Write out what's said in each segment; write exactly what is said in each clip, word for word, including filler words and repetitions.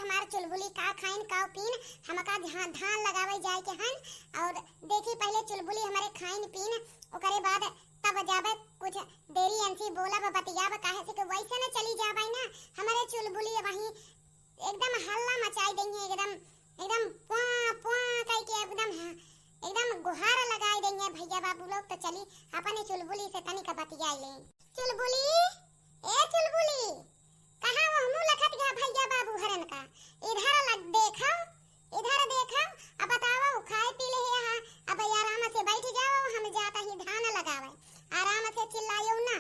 हमार चुलबुली का खाइन, का पीन, हमका धान, धान लगावे जाए के हन। और देखी पहिले चुलबुली हमरे खाइन पीन, ओकरे बाद तब जाबे कुछ देरी अंसी बोलब, बतियाब, काहे से कि वैसे न चली जाबे ना, हमरे चुलबुली वहीं एकदम हल्ला मचाई देइहैं, एकदम, एकदम प्वां, प्वां कइके एकदम, एकदम गुहार लगाई देइहैं भैया बाबू लोग। तो चली अपने चुलबुली से तनिक बतियाई लेई। चुलबुली, ए चुलबुली, कहाँ वो मुँह लखत गया भैया बाबू हरन का? इधर लग देखो, इधर देखो, अब बताओ, खाए पी ले है, हाँ, अब आराम से बैठ जाओ, हम जाता ही धान लगावे, आराम से चिल्लायो ना।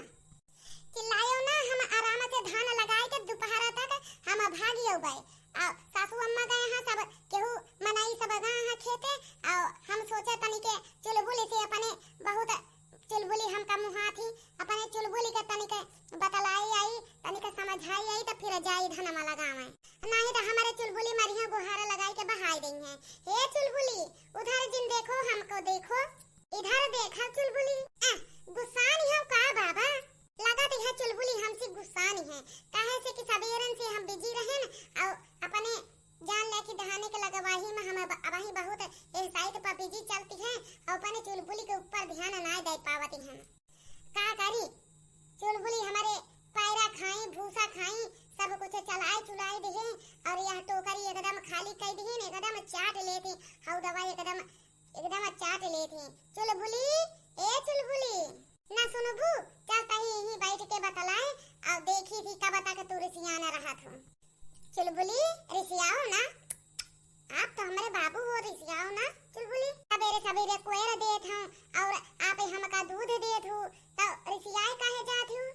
चिल्लायो ना, हम आराम से धान लगाए के दोपहर तक हम भाग अउबे। आ सासू अम्मा गए हैं, सब केहू मनई सब गए हैं खेते। आ हम सोचे तनी के चुलबुली से अपने बहुत चुलबुली हमका मुहात ही, अपने चुलबुली के तनी के बतलाई आई, तनी के समझाई आई, तो फिर जाई धनमा लगावे। नहीं तो हमारे चुलबुली मरिया गुहार लगाई के बहाई देइहैं। हे चुलबुली, उधर जिन देखो, हमको देखो। इधर देखा चुलबुली, आ, गुस्सान हो का बाबा? लगत है चुलबुली हमसे गुस्सान है, काहे से कि सबेरन से हम busy रहेन और अपने जान ले कि धाने के लगवाही में हम अब, अबही बहुत एह side पर busy चलती हैं और अपने चुलबुली के ऊपर ध्यान ना दे पावती हैं। का करी, चुलबुली हमारे पैरा खाई, भूसा खाई, सब कुछ चलाए चुलाए दिहे और यह टोकरी एकदम खाली कर दिहे, एकदम चाट लेती, हऊ दवाई एकदम एकदम चाट लेत ही। चुलबुली, ए चुलबुली, ना सुनबू? चल तही यहीं बैठ के बतलाई, और देखी थी कब तक तू रिसियान रहत हो। चुलबुली, रिसियाओ ना, आप तो हमरे बाबू हो, रिसियाओ ना। चुलबुली, सबेरे सबेरे कोयर देत हूँ और आप हमका दूध देत हो, तो रिसियाए काहे जात हो?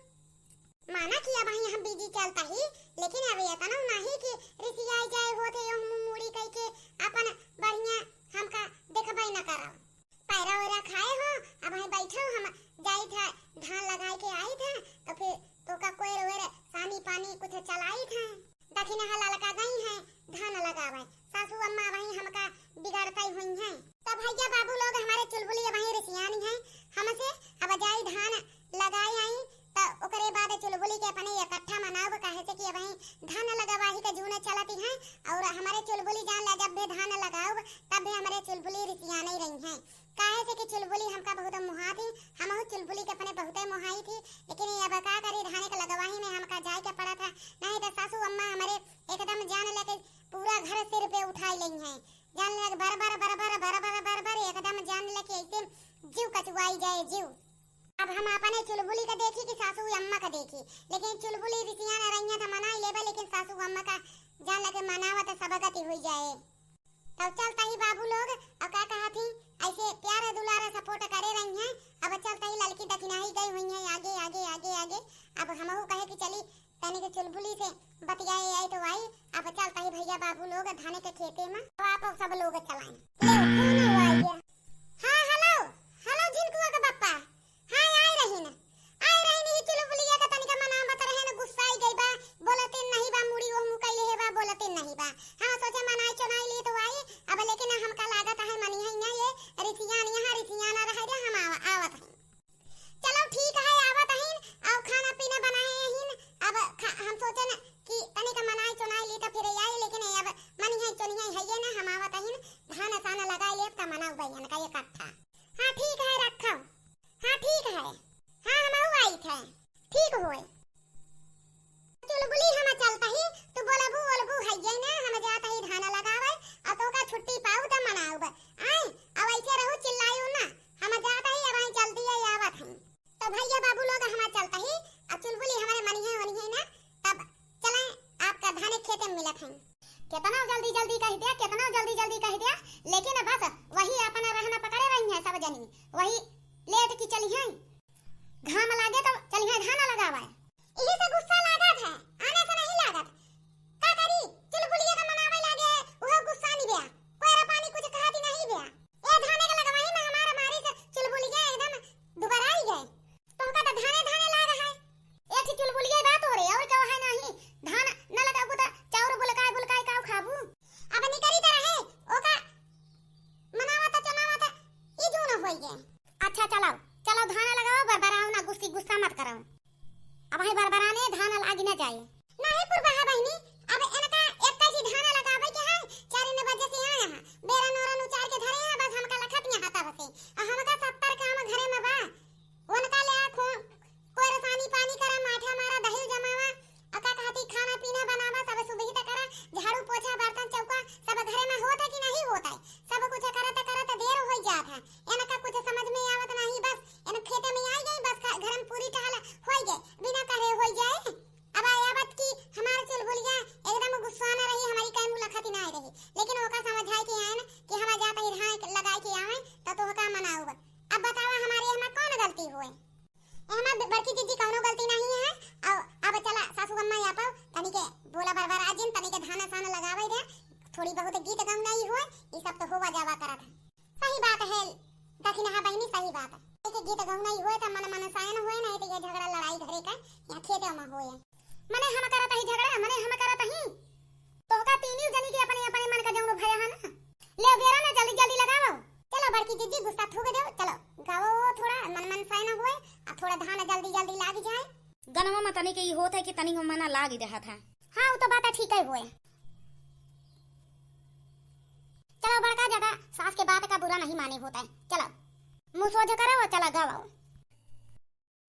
माना कि अबही हम busy चलता ही, लेकिन अब इतना नहीं कि रिसियाई जाए होत है, यह मुंह मुड़ी कह के अपन बढ़िया हमका देखबे न करब। पैरा वैरा खाए हो, अबही बैठो, हम जाई था धान लगाए के आई था, तो फिर तोका कोयर वेर सानी पानी कुछ चलाई था। दखिनहा ललका गई हैं धान लगावे, सासू अम्मा वहीं हमका बिगाड़तई हुई हैं। तब भैया बाबू लोग हमारे चुलबुली वहीं रिसियानी हैं हमसे, अब जाई धान लगाई आई, त ओकरे बाद चुलबुली के अपने इकट्ठा मनाउब, काहे से कि अबहीं धान लगवाही के जून चलती हैं, और हमारे चुलबुली जान ला जब भी धान लगाउब तब भी हमारे चुलबुली रिसियानी रही हैं। काहे से कि चुलबुली हमका बहुत मोहात ही, हमहू चुलबुली के अपने बहुते मोहाई थी, लेकिन ये अब का करी, धाने के लगवाही में हमका जाए के पड़ा था, नहीं तो सासू अम्मा हमारे एकदम जान लेके पूरा घर सिर पे उठाई लेई हैं। जान लेके बर बर बर बर बर बर बर बर एकदम जान लेके ऐसे जीव कचुआई जाए जीव। अब हम अपने चुलबुली का देखी कि सासू अम्मा का देखी, लेकिन चुलबुली रिसियान रही है तो मनाई लेबे, लेकिन सासू अम्मा का जान लेके मनावत सबगति हुई जाए। तब चलता ही बाबू लोग, और का कहा थी, ऐसे प्यार दुलारा support करे रही हैं। अब चलता ही ललकी दखिनाही गई हुई हैं आगे, आगे, आगे, आगे। अब हमहू कहे कि चली तनी के चुलबुली से बतियाए आई तो आई। अब चलता ही भैया बाबू लोग धाने के खेते में, अब आप सब लोग चलाएं। ले, फोन हुआ ये। हाँ, hello, hello, झिनकुआ के पप्पा। हाँ, आए रहीन, आए रहीन, ही चुलबुलिया के तनिका मनावत रहेन, गुस्साई गई बा, बोलते नहीं बा, मुड़ी ओह मुँह कइले हे बा, बोलते नहीं बा। हम सोचे मनाई चुनाई ली तो आई, अब लेकिन हमका लागत है मनी है ना ये रिसियान, यहाँ रिसियाना रहे रे, हम आव-, आवत हैं। चलो ठीक है, आवत हईन, और खाना पीना बनाए हईन। अब खा-, हम सोचन कि तनिक मनाई चुनाई ली तो फिर आई, लेकिन अब मनी है चुनी है, है ये ना, हम आवत हईन, धान सान लगाए लेब त मनाउबे इनका इकट्ठा। हाँ ठीक है, रखो। हाँ ठीक है, हाँ हमहू आई थे, ठीक होए। चुलबुली हम चलता ही, तू बोलबू ओलबू है ये ना, हम जाता ही धान लगावे, और तोका छुट्टी पाऊ त मनाउब। आए, अब ऐसे रहू चिल्लायू ना, हम जाता ही, अब आई जल्दी आई आवत हैं। तो भैया बाबू लोग हम चलता ही, अब चुलबुली हमारे मनी है वनी है ना, तब चलें आपका धाने खेते में मिलत हैं। कितना जल्दी जल्दी कह दिया, कितना जल्दी जल्दी कह दिया, लेकिन बस वही अपना रहना पकड़े रही हैं सब जनी, वही लेट की चली हैं। घाम लागे तो चली हैं धान लगावे। यही से गुस्सा लागत है, आने से नहीं लागत। का करी, चुलबुलिया का मनावे लागे, वह गुस्सा नहीं गया, कोयरा पानी कुछ कहती नहीं गया। ए धाने के लगवाही में हमारा मारी से चुलबुलिया एकदम दुबराई गए। तोहका तो धाने धाने लाग है। एक ही चुलबुलिया बा तोरे, और का है नहीं? धान न लगाबू त चाउर बुलकाए बुलकाए काउ खाबू? अब निकरी त रहे, ओका मनावा त चनावा त ई जो न होई गे। अच्छा चलाओ, चलाओ धान लगाओ, बरबराओ ना, गुस्सी गुस्सा मत करो। अब है बरबराने धान लागी न जाए। नहीं पुरबहा बहिनी, अब इनका एक का जी थोड़ी बहुत गीत गौनाई होए, ई सब तो होवा जावा करत है। सही बात है दखिनहा बहिनी, सही बात है। एक गीत गौनाई होए त मन मनसायन होए, नहीं तो ये झगड़ा लड़ाई घरे का यहाँ खेते में होए। मने हम करत ही झगड़ा, मने हम करत ही। तोहका तीनिउ जनी के अपने अपने मन का जौन भय है ना, ले गेरा ना, जल्दी जल्दी लगाओ। चलो बड़की जिज्जी गुस्सा थूक देओ, चलो गाओ थोड़ा मन मनसायन होए, आ थोड़ा धान जल्दी जल्दी लाग जाए। गनवा में तनी के ई होत है कि तनी को मना लाग देहा था। हाँ, वो तो बात ठीक है होए। चलो बड़का ज्यादा सास के बात का बुरा नहीं माने होता है। चलो मुँह सोझ करो, चलो गाओ।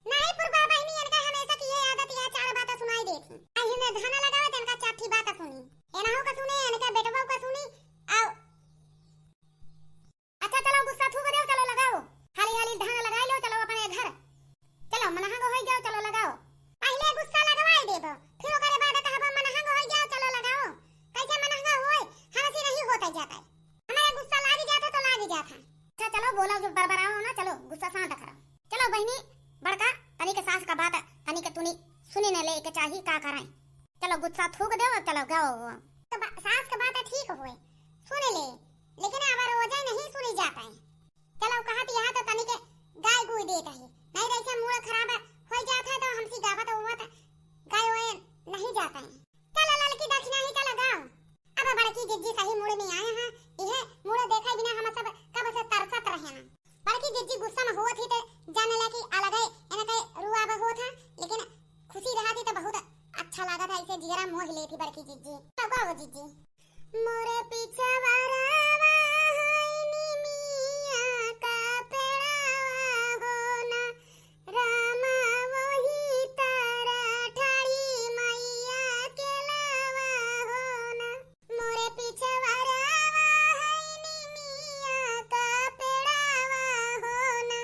नहीं पुरबा बहिनी, इनका हमेशा की ये आदत, ये चार बात सुनाई देती। आ इन्हें धान लगावे तो इनका चार ठी बात सुनी, एनहू का सुने, इनका बेटवा का सुनी। आओ अच्छा चलो गुस्सा थूक देओ, चलो लगाओ, हाली हाली धान लगाई लो, चलो अपने घर। चलो मनहंग होई जाओ, चलो लगाओ। पहले गुस्सा लगवाई देबो, फिर ओकरे बाद कहबो मनहंग होई जाओ, चलो लगाओ। कैसे मनहंग होए, हमसे नहीं होता जाता है। हमारा गुस्सा लाग जाता तो लाग जाता। अच्छा चलो बोलो, जो बरबराओ ना, चलो गुस्सा शांत करो। चलो बहिनी, बड़का तनी के सास का बात तनी के तूनी सुने न ले के चाही, का कराए। चलो गुस्सा थूक देओ, चलो गाओ। तो बा-, सास का बात ठीक होए, सुने ले, लेकिन अब रोजे नहीं सुनी जाता है। चलो कहत यहाँ तो तनी के गाय गुई देत है, नहीं तो ऐसे मूड खराब हो जाता है तो हमसे गावत उवत गाय ओए नहीं जाता है। चलो ललकी दखिनही चलो गाओ। अब बड़की जिज्जी सही मूड में आए हैं, यह मूड देखे बिना हम सब कब से तरसत रहे हैं। बड़की जिज्जी गुस्सा में होत ही तो जाने ला कि अलगे इनके रुआब होत है, लेकिन खुशी रहती तो बहुत अच्छा लागत है, ऐसे जियरा मोह लेती बड़की जिज्जी। तो गाओ जिज्जी। मोरे पिछवारावा है निमिया का पेड़ावा हो ना, रामा वही तारा ठाड़ी मैया के लावा हो ना। मोरे पिछवारावा है निमिया का पेड़ावा हो ना,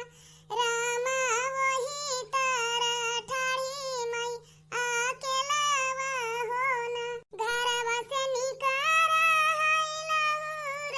रामा वही तारा ठाड़ी मैया के लावा हो ना। घरवा से निकारा है लहू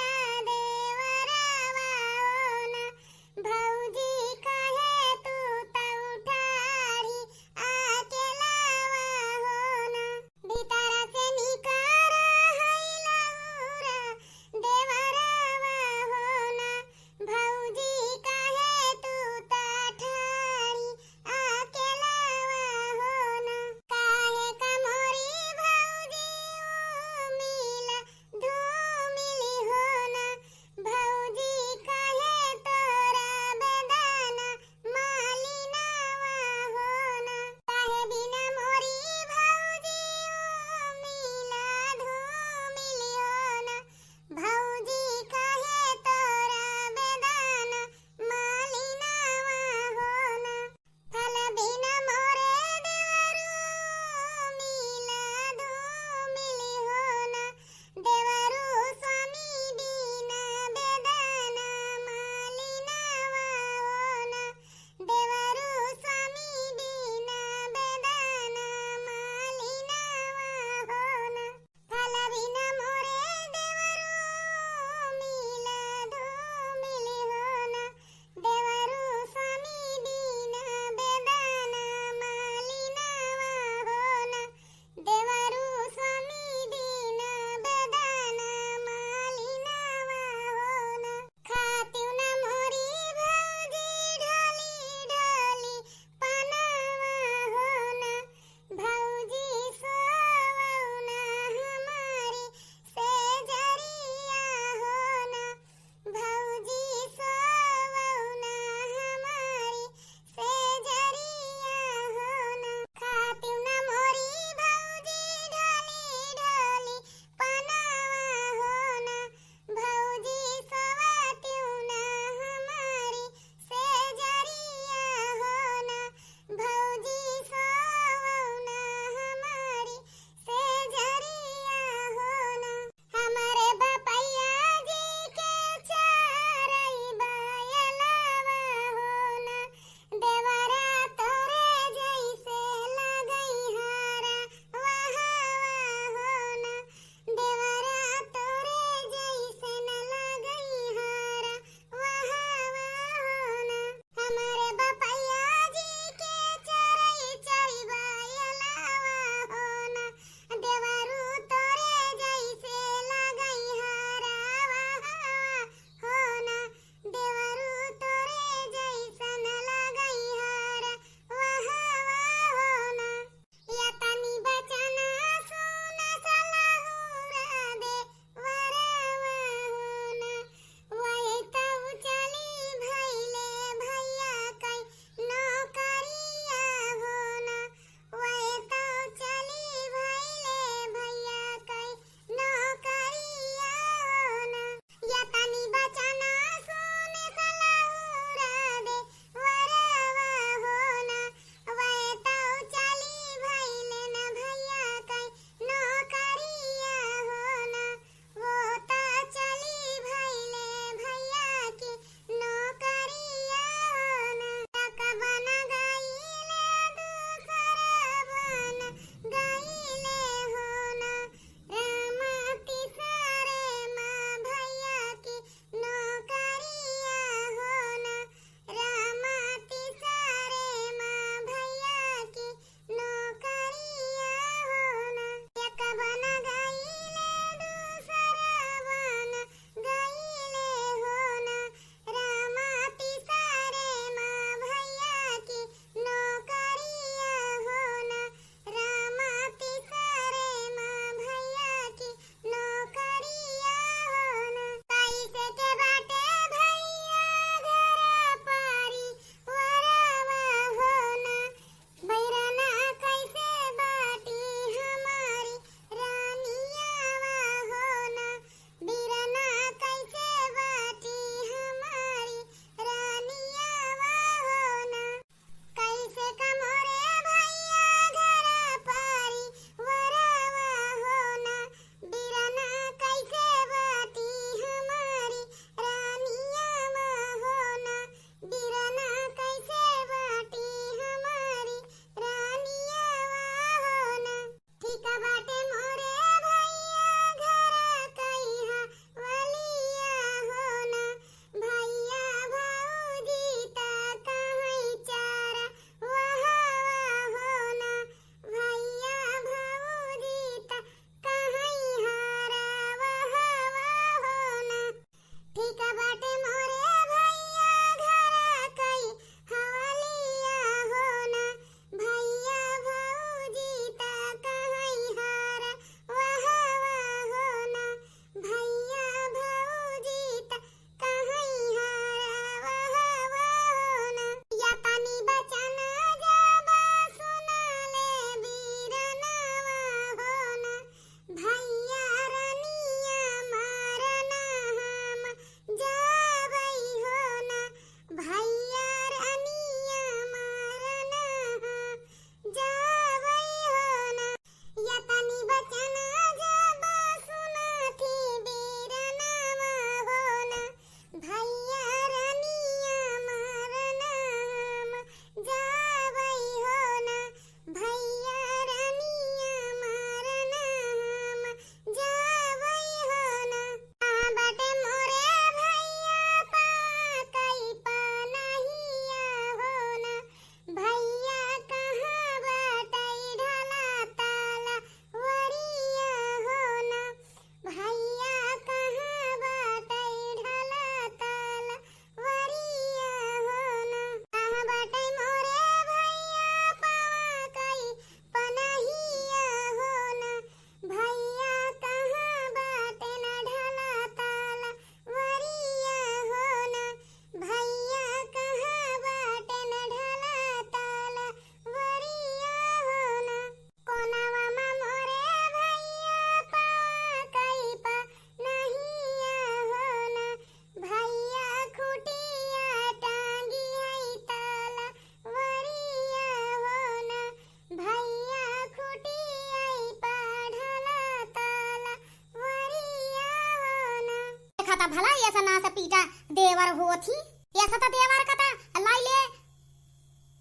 सना से पीटा देवर होत ही। ऐसा तो देवर का तो लाई ले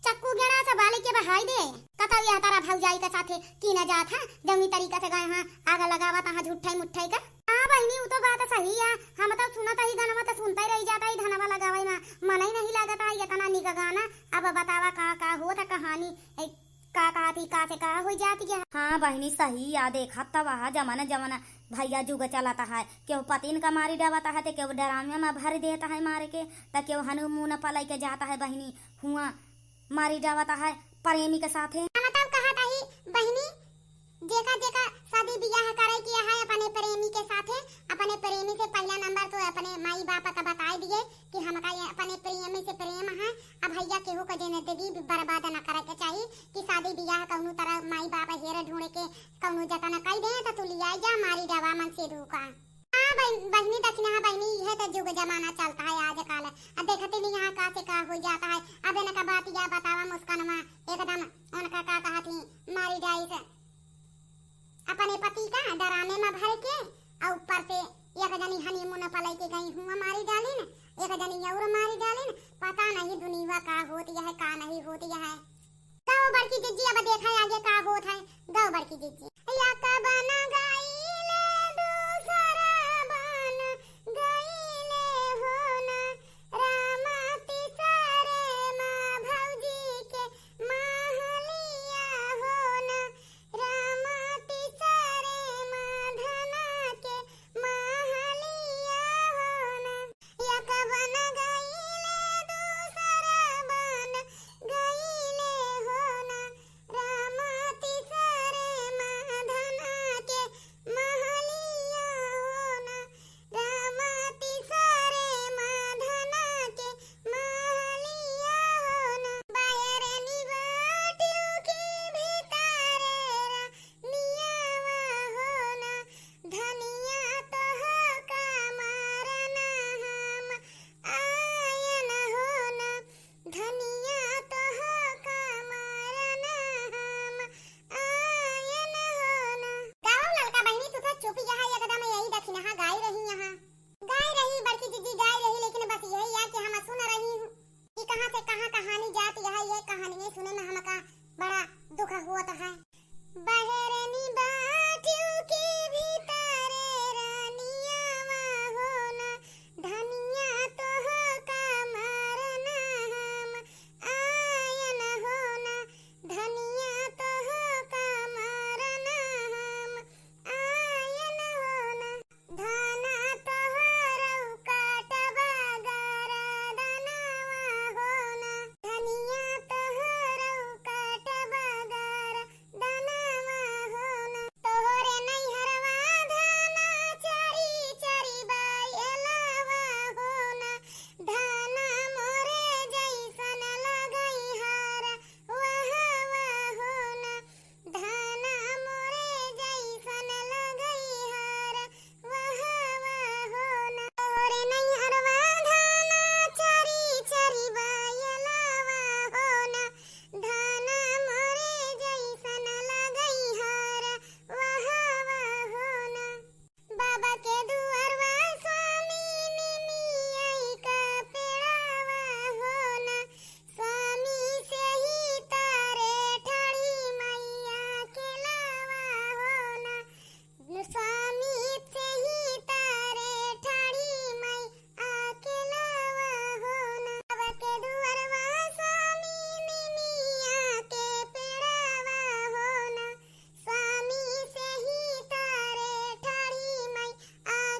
चक्कू गेड़ा से बाली के बहाई दे। कतौ यह तारा भौजाई के साथे की न जात है, जौनी तरीका से गए हैं, आग लगावत हैं झूठई मुठई का। हाँ बहिनी, उ तो बात सही है, हम तो सुनत ही गनवा तो सुनते रही जाता ही धनवा लगावे में, मन ही नहीं लागत है इतना निक गाना। अब बतावा का का होत कहानी, ए, का कहत ही, का से का हो जात है। हाँ बहिनी सही है, देखत तो वह जमन जमन भैया जुग चलत है, केहू पतिन का मारी डावत है, ते केहू डरामे में भर देत है मार के, ते केहू हनीमून पलई के जात है बहिनी, हुआ मारी डावत है प्रेमी के साथे। हम तब कहत ही बहिनी, जेका जेका शादी बियाह करे के है अपने प्रेमी के साथे, अपने प्रेमी से पहला नंबर तो अपने माई बाप का बताए दिए कि हमका ये अपने प्रेमी से प्रेम है। अब भैया केहू का जिंदगी भी बर्बाद न करे के चाही कि शादी बियाह कौनो तरह माई बाप हेर ढूंढ के कौनो जतन कई दे तो तू लिया जा मारी डावा मन से धोखा। हाँ बहिन, बहिनी दक्षिणा, हाँ बहिनी, यह तो जुग जमाना चलता है आजकल। अब देखते नहीं यहाँ का से का हो जाता है। अब इनका बात या बतावा मुस्कानमा, एकदम उनका का कहा थी, मारी डाई से अपने पति का डरामे में भर के, और ऊपर से एक जनी हनीमून पलई के गई हुआ मारी डालिन, एक जनी और मारी डालिन। पता नहीं दुनिया का होत यह, का नहीं होत यह। गाओ बड़की जिज्जी, अब देखा आगे का होत है। गाओ बड़की जिज्जी। या का बन गईले दूसरा बन गईले हो ना, रामा तीसरे माँ भौजी के महलिया हो ना, रामा तीसरे माँ धना के महलिया हो ना। या का बन गईले दूसरा बन गईले हो ना, रामा तीसरे माँ धना के महलिया हो ना, रामा तीसरे माँ धना के महलिया हो ना। बहरनी बाटियो के भीतरे रानियावा हो ना, धनिया तोह का मारना हम आयन हो ना, धनिया तोह का मारना हम आयन हो ना। गाओ ललका बहिनी, तू तो चुप यहाँ एकदम यही दक्षिणा गाई रही यहाँ। गाई रही बड़की जिज्जी, गाई रही, लेकिन बस यही है कि हम सुन रही हूँ कि कहाँ से कहाँ कहानी जात यह, ये कहानी सुने में हमका बड़ा दुख होत है। बहरनी बाटियो के भीतरे रानियावा हो ना, धनिया तोह का मारना हम आयन हो ना, धनिया तोह का मारना हम आयन हो ना। धना तोहरौ काटबा गरदनवा हो ना, धनिया तोहरौ काटबा गरदनवा हो ना। तोहरे नैहरवा धना चरी चरी बायलवा हो ना, धना मोरे जैसन लगई हार वहवा हो ना, धना मोरे जैसन लगई हार वहवा हो ना। तोहरे नैहरवा धना चरी चरी बायलवा हो ना, धना मोरे जैसन लगई हार वहवा हो ना। बाबा के दुआरवा स्वामी निमिया का पेड़वा हो ना, स्वामी से ही तारे ठाड़ी मैया के लावा हो ना, स्वामी से ही तारे ठाड़ी मैया के लावा हो ना। बाबा के दुआरवा स्वामी निमिया के पेड़वा हो ना, स्वामी से ही तारे ठाड़ी मैया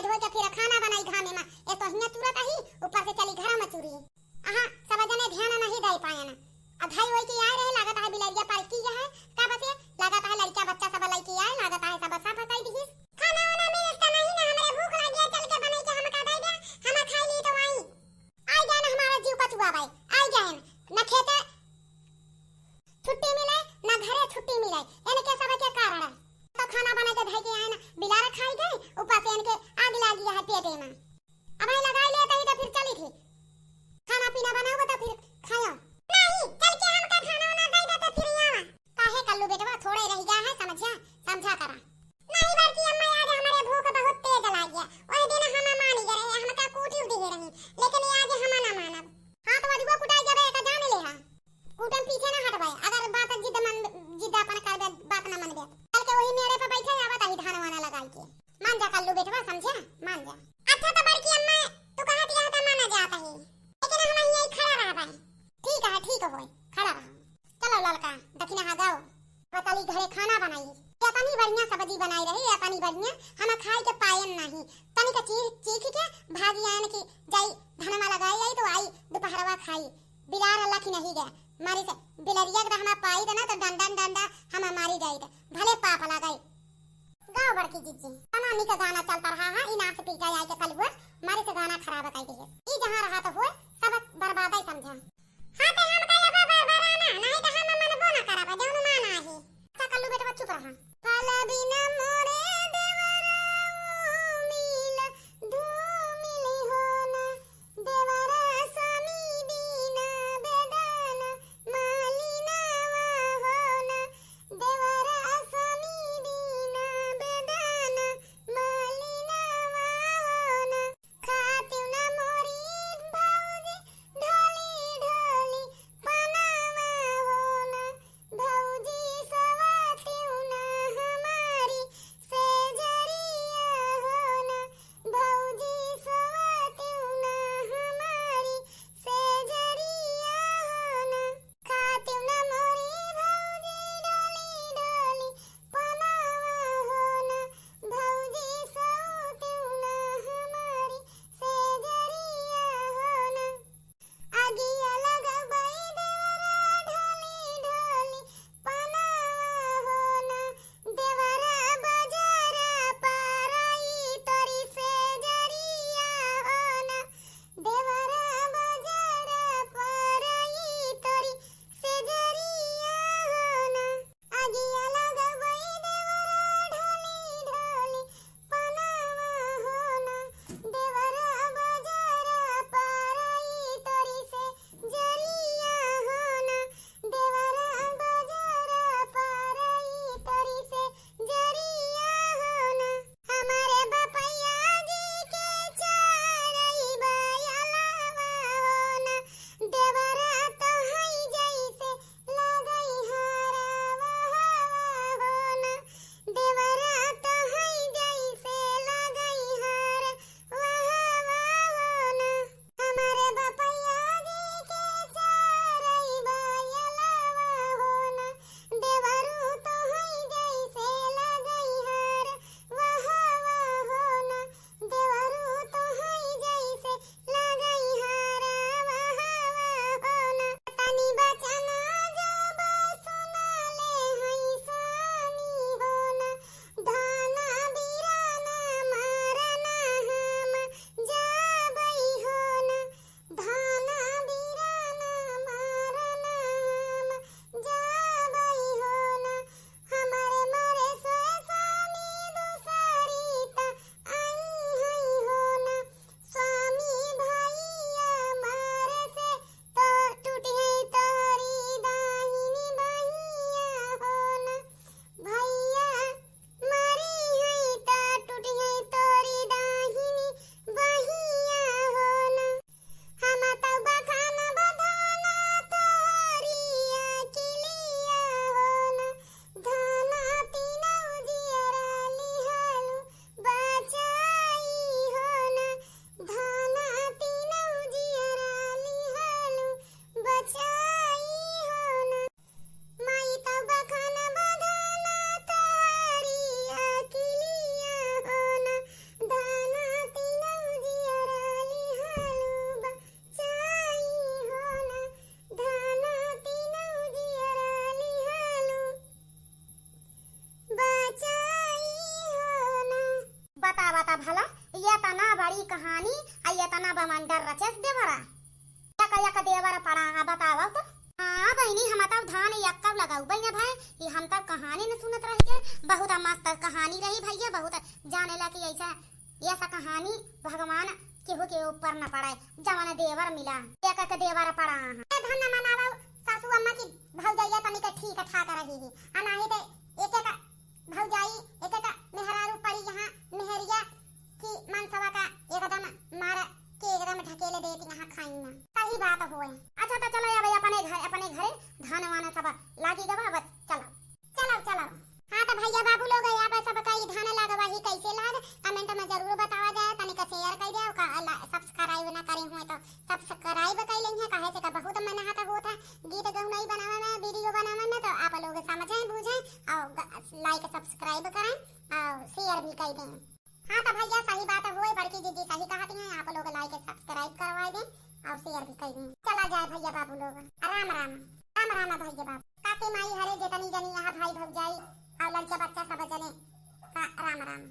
धोइ के फिर खाना बनाई घामे मा, ए तो हियाँ चुरत आही, ऊपर से चली घर मा चुरी। अहाँ, सब जने ध्यान नहीं दे पायन। अब भाई वही के आए रहे, लागत है बिलरिया पार्क की है, का बसे, लागत है लड़का बच्चा सब लइके आए, लागत है सब साफ हटाई दिहिस। खाना वाना मिलत तो नहीं ना, हमरे भूख लगी है, चल के बनाई के हमका दे दे, हम खाई ली तो आई। आई गए ना हमारा जीव कचुआ भाई, आई गए ना, ना खेते छुट्टी मिले, ना घरे छुट्टी मिले, इनके सब के कारण है। तो खाना बना के धई के आए ना, बिलार खाई गए, ऊपर से इनके आग लागी है पेटे मा। अब आई लगाई ले तही तो फिर चली थी। खाना पीना बनाओ तो फिर खाओ। नहीं, चल के हमका खाना वाना दे दे तो फिर आवा। काहे कल्लू बेटवा थोड़े रह गया है, समझा, समझा करा। नहीं बड़की अम्मा, आज हमारे भूख बहुत तेज लागी है। वही दिन हम मानी गए रहे, हमका कूटी दिए रही, लेकिन आज हम ना मानब। हाँ तो अजुआ कुटाई जबे का जान ले हा। कूटन पीछे ना हटबे, अगर बात जिद मन, जिद अपन करबे, बात ना मनबे। चल के वही मेड़े पे बैठे जावा तही धान वाना लगाई के। मान जा कल्लू बेटवा, समझा, मान जा। अच्छा तो बड़की अम्मा, तू कहत यह तो माना जात है, लेकिन हम यही खड़ा रहबे। ठीक है, ठीक होए, खड़ा रहो। चलो ललका, दक्षिणा हा गाओ। बताली घरे खाना बनाई, इतनी बढ़िया सब्जी बनाई रही, इतनी बढ़िया, हम खाई के पायन नहीं। तनी का चीख, चीख के भागी आयन की जाई धनमा लगाई आई तो आई दोपहरवा खाई। बिलार अल्लाह की नहीं गया, मारी से बिलरिया के रहना पाई ना तो डंडा डंडा हम मारी जाई तो भले पाप लगाई। गाओ बड़की जीजी, तना निक गाना चलता रहा है, ई नाच पी के आए के कलुआ, मारे से गाना खराब कर दिए। ई जहाँ रहा तो होए, सब बर्बाद ही समझा। हाँ तो हम कहे बा बरबराना, नहीं तो हम मनबो ना करब, जौन मान आही। अच्छा कल्लू बेटवा चुप रहा। फल बिन मोरे देवरा मिल, धूमिल हो ना, देवरा स्वामी बिना बेदाना, मालिनवा हो ना, देवरा स्वामी बिना बेदाना, मालिनवा हो ना, खातिउ ना मोरी भौजी। कहानी, आ एतना बवंडर रचेस देवरा। एक एक देवर पड़ा है, बतावा तो। हाँ बहिनी, हम तब धान यक्कव लगाऊ बहिनी भाई, ये हम तब कहानी न सुनत रही के, बहुत मस्त कहानी रही भैया, बहुत जाने ला कि ऐसा, ऐसा कहानी भगवान केहू के ऊपर न पड़े, जवन देवर मिला, एक एक देवर पड़ा है। ए धन मनावा सासू अम्मा की भौजैया तनिक ठीक ठाक रही है, आ नाही ते एक एक भौजाई, एक एक मेहरारू पड़ी यहाँ मेहरिया की मनसवा का एकदम मार के एकदम ढकेले देती यहाँ खाई ना। सही बात होए। अच्छा तो चलो अब अपने घर, अपने घरे धान वान सब लागी गवा, अब चलो। चलो, चलो। हाँ तो भैया बाबू लोग, यहाँ पे सबका ई धान लगवा ही कैसे लाग, comment में जरूर बतावा जाए, तनिक share कर दे, का-, ला-, subscribe ना करे हुए तो subscribe कर लेंगे, काहे से का बहुत मेहनत होत है गीत गौनई बनावे में, video बनावे में, तो आप लोग समझें, बूझें और ग-, like subscribe करें और share भी कर दें। हाँ तो भैया सही बात होए, बड़की जीजी सही कहती हैं, आप लोग like subscribe करवा दें और share भी कर दें। चला जाए भैया बाबू लोग, राम राम। राम राम भैया बाबू। काकी माई हरे जितनी जनी यहाँ भाई भौजाई और लड़का बच्चा सब जने का राम राम।